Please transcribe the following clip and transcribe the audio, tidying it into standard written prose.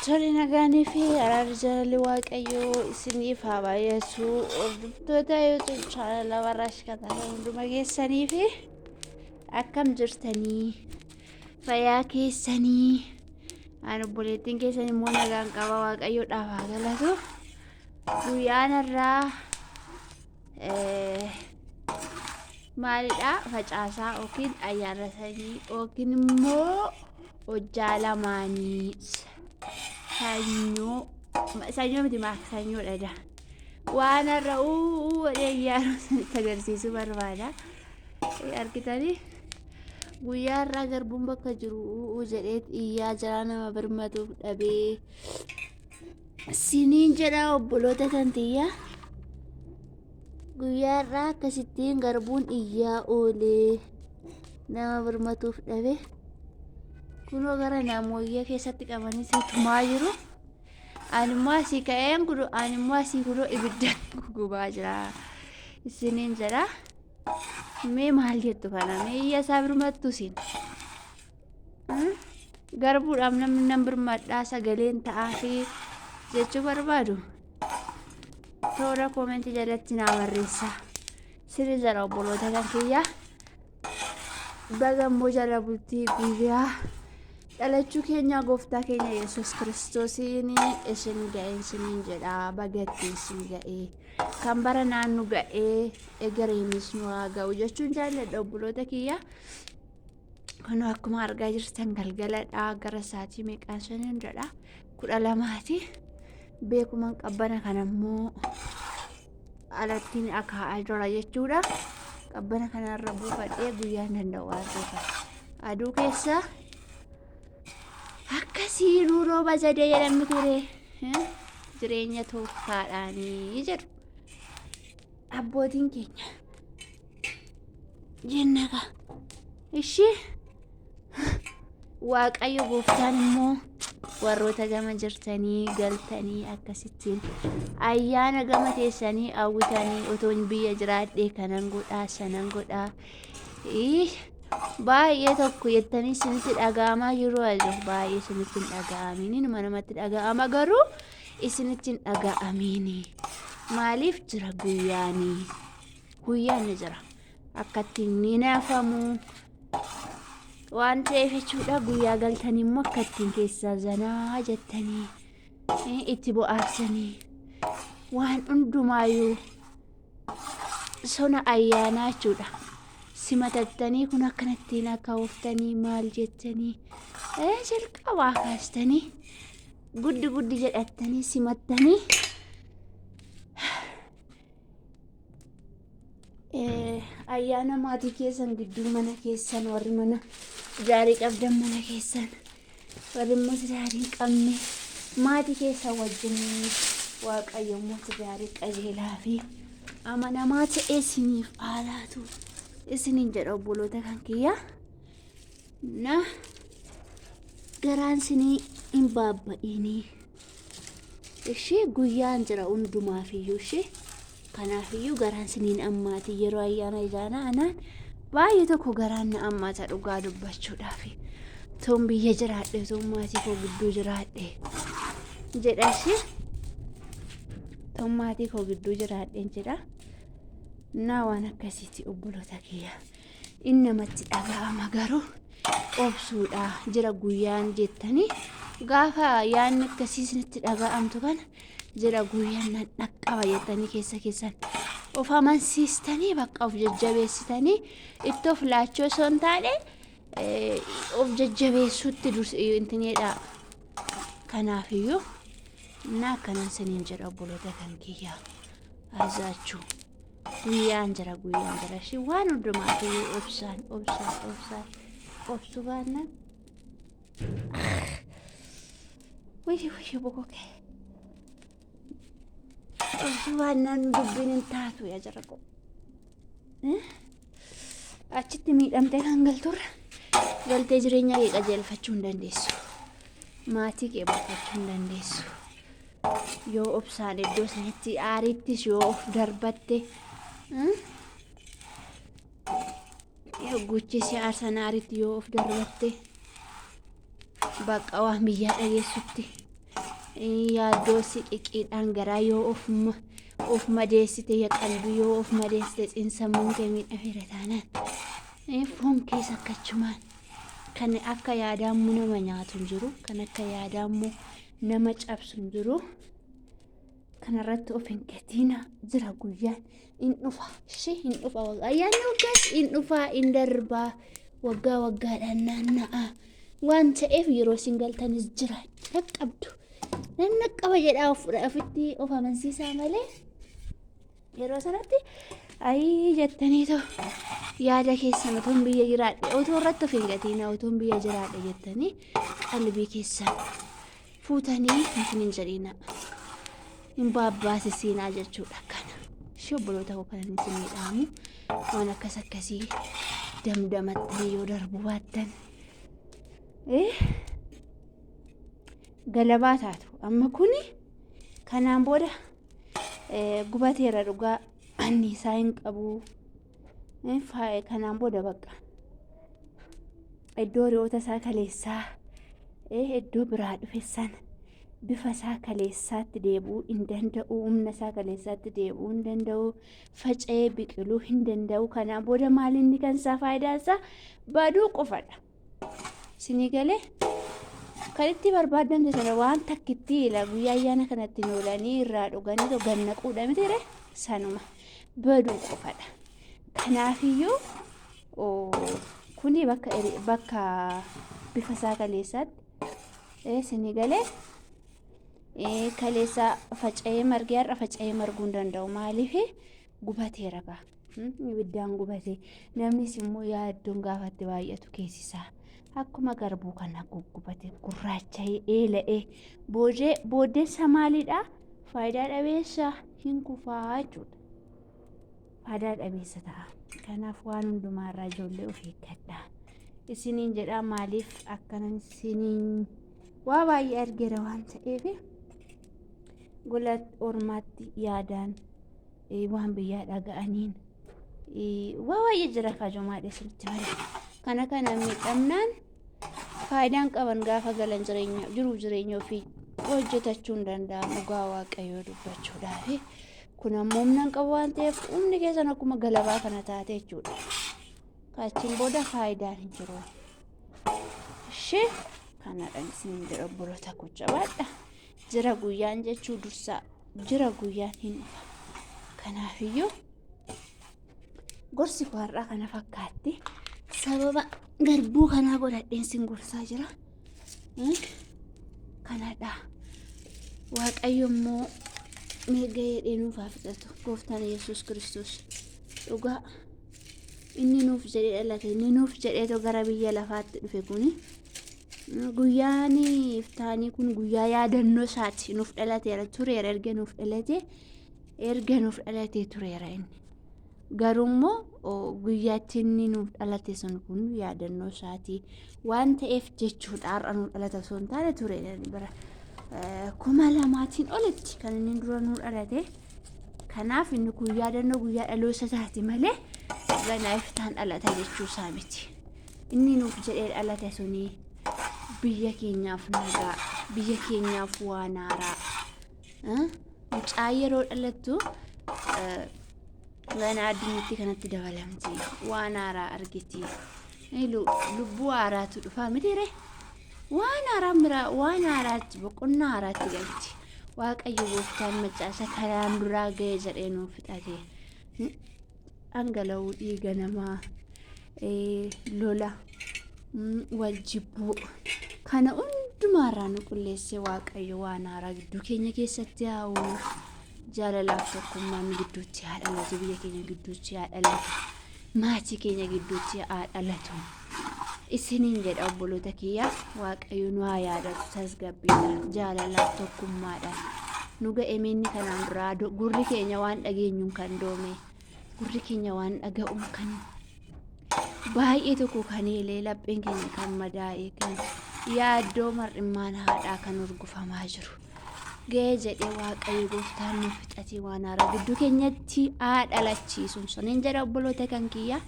Tole nagaanii fi araarri jaalalli Waaqayyoo isiniif haa baay'atu. Hordoftoota YouTube chaanala Abarraash Kataraa hunduma keessanii fi akkam jirtanii fayyaa keessanii ani obboleettiin keessan immoo nagaan qaba Waaqayyoodhaaf haa galatu. Guyyaan har'aa maalidha facaasaa yookiin ayyaana sanyii yookiin immoo hojjaa lamaanii sanyoo sanyoo miti maaksanyoodha da waan har'a uuu godhee ayyaana sanitti agarsiisuu barbaada argitanii guyyaa har'aa garbuun bakka jiru uuu jedhee iyyaa jira nama birmatuuf dhabee siniin jedha obboloota tantiyyaa. Guyyaa har'aa akkasittiin garbuun iyyaa oolee nama birmatuuf dhabe. Kunoo gara naamooyyee keessatti qabanii si tumaa jiru. Ani immoo asii ka'een kunoo ani immoo asii kunoo ibidda gubaa jira. Isiniin jedha. Mee maal jettu kana? Mee iyya isaa birmattu isin. Garbuudhaaf namni nan birmadhaa sagaleen ta'aa fi jechuu barbaadu. Toora koomentii jalatti naa barreessaa. Sirri jala obboloota kan kiyyaa. Baga immoo jala bultii guyyaa dhalachuu keenyaa gooftaa keenya Yesuus Kiristoosiin isin ga'e isiniin jedha. Baga ittiin isin ga'e. Kan bara naannu ga'ee egereenis nu haa ga'u jechuun jaalladha obboloota kiyyaa. Kunoo akkuma argaa jirtan galgaladha gara sa'aatii meeqaan saniin jedha 12ti. Beekuman qabbana kanammoo alattiin akaa'aa jira jechuudha. Qabbana kanarra buufadhee guyyaan danda'u waan ta'eef aduu keessa akkasii nuu rooba zadee jedhamni ture jireenya tooftaadhaanii jedhu abbootiin keenya. Jenna kaa. Ishii Waaqayyo gooftaan immoo warroota gama jirtanii galtanii akkasittiin ayyaana gama teessanii hawwitanii otoon biyya jiraadhee kanan godhaa sanan godhaa Ih, baay'ee tokko jettanii isinitti dhaga'amaa jiru ajo baay'ee isinitti hin dhaga'amiin inuma namatti dhaga'ama garuu isinitti hin dhaga'amiin maaliif jira guyyaanii guyyaan ni jira. Akka ittiin ni naafamu waan ta'eef jechuudha. Guyyaa galtanii immoo akka ittiin keessaa zanaa jettanii itti bo'aarsanii waan hundumaayyuu sona ayyaanaa jechuudha. Simatattanii kun akkanattiin akka ooftanii maal jettanii jalqabaa kaastanii guddi guddi jedhattanii simattanii Ayyaana maatii keessan gidduu mana keessan warri mana gaarii qabdan mana keessan warri immoo gaarii hin qabne maatii keessan wajjin waaqayyo immoo gaarii qajeelaa fi amanamaa ta'e isiniif haa laatu isiniin jedha obboloota kan kiyyaa. Na garaan isinii hin baabba'iinii. Ishee guyyaan jira hundumaafiyyuu ishee kanaafiyyuu garaan isiniin ammaati yeroo ayyaana ayyaanaa anaan baay'ee tokko garaan na ammaata dhugaa dubbachuudhaaf. Toon biyya jiraadhe toon maatii koo gidduu jiraadhe jedha ishee toon maatii koo gidduu jiraadheen jedha. Naa waan akkasiiti obboloota kiyya. In namatti dhaga'ama garuu obsuudha jira guyyaan jettanii gaafa yaadni akkasii isinitti dhaga'amtu kana jira guyyaan nan dhaqqaba jettanii keessa keessan of amansiistanii bakka of jajjabeessitanii itti of laachuu osoo hin taane of jajjabeessuutti intineedha. Kanaafiyyuu na akkanan siniin jedha obboloota kan kiyyaa azaachuu. Guyyaan jira guyyaan jira ishii waan hundumaaf iyyuu obsaan obsaan obsaan obsuu baannaan wayii wayii bokoke obsuu baannaan dubbiin hin taatu yaa jara koo achitti miidhamtee kan galturra galtee jireenya kee qajeelfachuu hin dandeessu maatii kee bulfachuu hin dandeessu. Yoo obsaan iddoo sanitti aariittis yoo of darbatte yogguchi si aarsan aariitti yoo of darbatte bakka waan biyyaa dhageessutti Yaaddoo siqiqiidhaan garaa yoo of madeessite, qalbii yoo of madeessite, xiinsammuun kee miidhameera taanaan, foon keessa akkachumaan kan akka yaadaammoo nama nyaatu hin jiru, kan akka yaadaammoo nama cabsu hin jiru. Kanarratti of hin gatina. Jira guyyaan, hin dhufa, ishee hin dhufa. Ayyaanni waggaas hin dhufa, hin darbaa, waggaa waggaadhaan naanna'a waan ta'eef, yeroo isin galtanis jira dhaqqabdu. Nan dhaqqaba jedhaa ofitti of amansiisaa malee, yeroo sanatti ayii jettaniitoo yaada keessan otoon biyya jiraadhe, otoo irratti of hin gatina, otoon biyya jiraadhe jettanii qalbii keessan fuutanii hin hin jedhina, hin baabbaasisiinaa jechuudha. Kana ishee obboloota koo, kanan isinii dhaamu, waan akkas akkasii damdamattanii yoo darbuu baattan galabaa taatu. Amma kuni kanaan booda gubateera, dhugaa anniisaa hin qabu. Kanaan booda bakka iddoo re'oota isaa kaleessaa, iddoo biraa dhufe sana, bifa isaa kaleessaatti deebi'uu hin danda'u, humna isaa kaleessaatti deebi'uu hin danda'u, faca'ee biqiluu hin danda'u. Kanaan booda maal inni kan isaa faayidaan isaa baduu qofadha. Isinii galee? Kan itti barbaadamte sana waan takkitti ila guyyaa ayyaana kanatti oolanii irraa dhuganii gannaquudha mitiire, sanuma baduu qofadha. Kanaafiyyuu kuni bakka bifa isaa kaleessaatti, isinii galee, kaleessa faca'ee margee har'a faca'ee marguu hin danda'u. Maaliif? Gubateera gaa, ibiddaan gubate. Namnis immoo yaaddoon gaafatti baay'atu keessisaa akkuma garbuu kana guggubate, gurraacha'ee, eela'ee, booddeessa maalidha? Faayidaa dhabeessa, hin kufaa jechuudha. Faayidaa dhabeessa ta'a. Kanaaf waan hundumaarraa ijoollee of eeggadha isiniin jedha. Maaliif akkanan isiniin waa baay'ee argeera waan ta'eef, gola ormaatti yaadaan waan biyyaa dhaga'aniin waa baay'ee jira. Kajomaadha isinitti malee, kana kana miidhamnaan faayidaan qaban gaafa galan jireenya jiruuf jireenya ofii hojjetachuu hin danda'an, dhugaa Waaqayyoo dubbachuudhaaf. Kun ammoo humna hin qabu waan ta'eef, humni keessan akkuma galabaa kana taate jechuudha. Achiin booda faayidaan hin jiru. Ishee kanadha isin jedha, obboloota koo, jabaadha. Jira guyyaan jechuu dursaa, jira guyyaan, hin dhufa. Kanaafiyyuu gorsi koo har'aa kana fakkaatti. Sababa garbuu kanaa godhadheen sin gorsaa jira. Kanadha. Waaqayyo immoo mirga jedhee nuuf haa fixatu. Gooftaan Yesuus Kiristoos dhugaa inni nuuf jedhee dhalate, inni nuuf jedheetoo gara biyya lafaatti dhufe kuni, guyyaan iftaanii kun guyyaa yaadannoo isaati. Nuuf dhalateera, tureera. Erga nuuf dhalate, erga nuuf dhalatee tureera inni. Garuu immoo guyyaatti inni nuuf dhalate sun kun yaadannoo isaatii waan ta'eef jechuudha. Har'a nuuf dhalate osoo hin taane, tureera, bara 2000tiin olitti kan inni dura nuuf dhalate. Kanaaf inni kun yaadannoo guyyaa dhaloota isaati malee ganaa iftaan dhalata jechuu isaa miti. Inni nuuf jedhee dhalate suni biyya keenyaaf nagaa, biyya keenyaaf waan haaraa. Mucaa yeroo dhalattu ganaa addunyaatti kanatti dabalamti, waan haaraa argiti. Lubbuu haaraatu dhufa mitiire? Waan haaraa biraa, waan haaraatti, boqonnaa haaraatti galti. Waaqayyo gooftaan macaasa karaan duraa ga'e jedhee nuuf fixate. Dhangala'uu dhiiga namaa, lola, wal jibbuu kana hundumaarraa nu qulleessee, Waaqayyo waan haaraa gidduu keenya keessatti haa uumu. Jaalalaaf tokkummaan gidduutti haa dhalatu, biyya keenya gidduutti haa dhalatu, maatii keenya gidduutti haa dhalatu. Isiniin jedha, obboloota kiyya, Waaqayyo nu haa yaadatu tasgabbiidhaan, jaalalaaf tokkummaadhaan. Nu ga'e minni kanaan duraa gurri keenya waan dhageenyuun kan doome, gurri keenya waan dhaga'uun kan baay'ee tokko kan eelee, lapheen keenya kan madaa'e, kan yaaddoo mar'immaan haadhaa kan urgufamaa jiru. Ga'ee jedhee Waaqayyo gooftaan nu fixatee waan haaraa gidduu keenyatti haa dhalachiisu. Saniin jedha, obboloota kan kiyya.